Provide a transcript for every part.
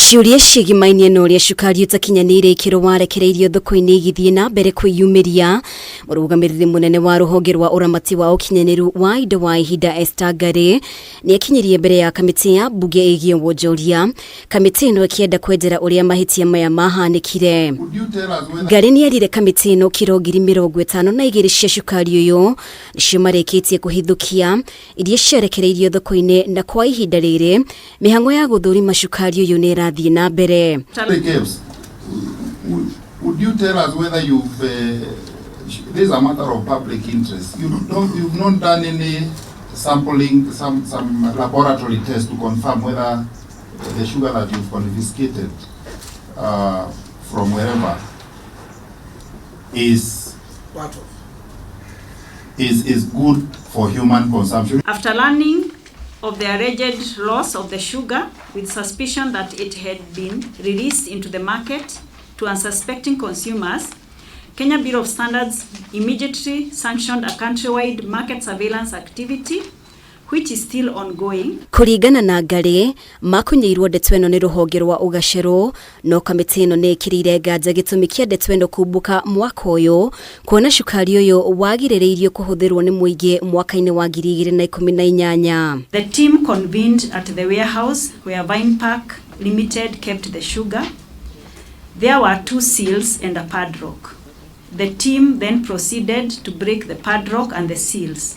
Ciũria ciĩgimainie na ũrĩa cukari ũtakinyanĩire ikĩro warekereirio thoko-inĩ igĩthiĩ na mbere kwĩyumĩria. Mũrũgamĩrĩri mũnene wa rũhonge rwa ũramati wa ũkinyanĩru wa indo wa ihinda Esther Ngari nĩ akinyirie mbere ya kamĩtĩ ya mbunge ĩgiĩ wonjoria. Kamĩtĩ ĩno ĩkĩenda kwenjera ũrĩa mahĩtia maya mahanĩkire. Ngari nĩ erire kamĩtĩ ĩno kiro 52,000 cia cukari ũyũ nĩcio marĩkĩtie kũhithũkia iria ciarekereirio thoko-inĩ na kwa ihinda rĩrĩ mĩhang'o ya gũthũrima cukari ũyũ nĩ ĩrathiĩ na mbere. KEBS, would you tell us whether you've, this is a matter of public interest, you don't, you've not done any sampling, some laboratory test to confirm whether the sugar that you've confiscated from wherever is What of? is good for human consumption? After learning of the alleged loss of the sugar, with suspicion that it had been released into the market to unsuspecting consumers, Kenya Bureau of Standards immediately sanctioned a countrywide market surveillance activity, which is still ongoing. Kũringana na Ngarĩ, makunyeirwo ndeto ĩno nĩ rũhonge rwa ũgacerũ, no kamĩtĩ ĩno nĩ ĩkĩrĩire nganja gĩtũmi kĩa ndeto ĩno kumbũka mwaka ũyũ, kuona cukari ũyũ wagirĩrĩirio kũhũthĩrwo nĩ mũingĩ mwaka-inĩ wa 2018. The team convened at the warehouse where Vine Park Limited kept the sugar. There were two seals and a padlock. The team then proceeded to break the padlock and the seals.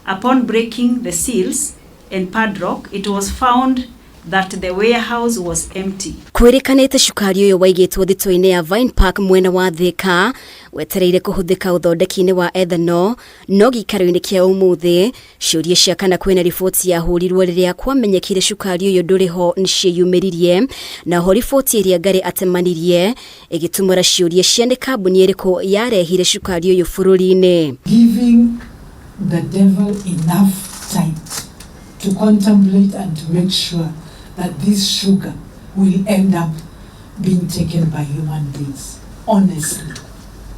Upon breaking the seals and padlock, it was found that the warehouse was empty. Kwĩrĩkanĩte cukari ũyũ waigĩtwo thitoo-inĩ ya Vine Park mwena wa Thika wetereire kũhũthĩka ũthondeki-inĩ wa ethanol, no gĩikaro-inĩ kĩa ũmũthĩ ciũria cia kana kwĩna riboti yahũrirwo rĩrĩa kwamenyekire cukari ũyũ ndũrĩ ho nĩ ciĩyumĩririe, na ho riboti ĩrĩa Ngarĩ atemanirie ĩgĩtumũra ciũria cia nĩ kambuni ĩrĩkũ yarehire cukari ũyũ bũrũri-inĩ. Giving the devil enough time to contemplate and to make sure that this sugar will end up being taken by human beings. Honestly,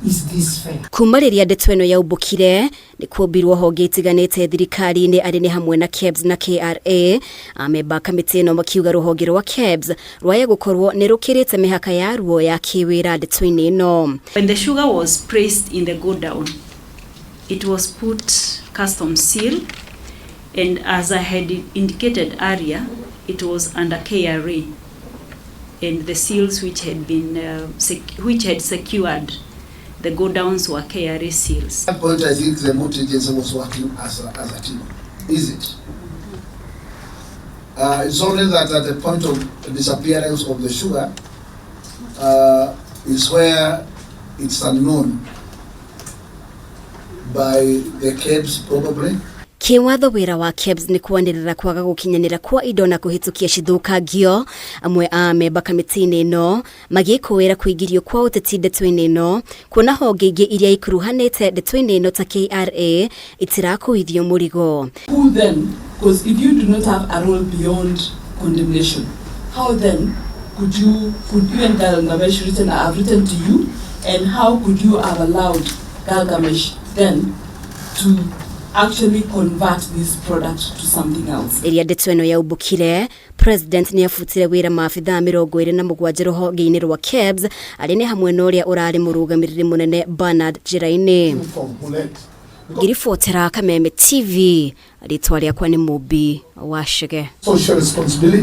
is this fair? Kuma rĩrĩa ndeto ĩno yaumbũkire nĩ kuombirwo honge itiganĩte thirikari-inĩ, arĩ nĩ hamwe na KEBS na KRA. Amemba a kamĩtĩ ĩno makiuga rũhonge rwa KEBS rwaya gũkorwo nĩ rũkĩrĩte mĩhaka yaruo ya kĩwĩra ndeto-inĩ ĩno. When the sugar was placed in the godown, it was put custom seal, and as I had indicated earlier, it was under KRA, and the seals which had secured the godowns were KRA seals. At that point, I think the multi-agency was working as a team. Is it? It's only that at the point of disappearance of the sugar is where it's unknown by the KEBS probably. Kĩwatho wĩra wa KEBS nĩ kwanĩrĩra kwaga gũkinyanĩra kwa indo na kũhĩtũkia cithũkangio. Amwe a memba kamĩtĩ-inĩ ĩno magĩkũĩra kũingĩrio kwa ũteti ndeto-inĩ ĩno, kuona honge ingĩ iria ikuruhanĩte ndeto-inĩ ĩno ta KRA itirakuithio mũrigo. Who then, because if you do not have a role beyond condemnation, how then could you and Gilgamesh written, I have written to you, and how could you have allowed Gilgamesh then to actually convert this product to something else? Rĩrĩa ndeto ĩno yaumbũkire, president nĩ abutire wĩra maabithaa 27 rũhonge-inĩ rwa KEBS, arĩ nĩ hamwe na ũrĩa ũrarĩ mũrũgamĩrĩri mũnene Bernard Njĩra-inĩ. Ngĩribotera Kameme TV, rĩtwa rĩakwa nĩ Mũmbi wa Chege. Social responsibility.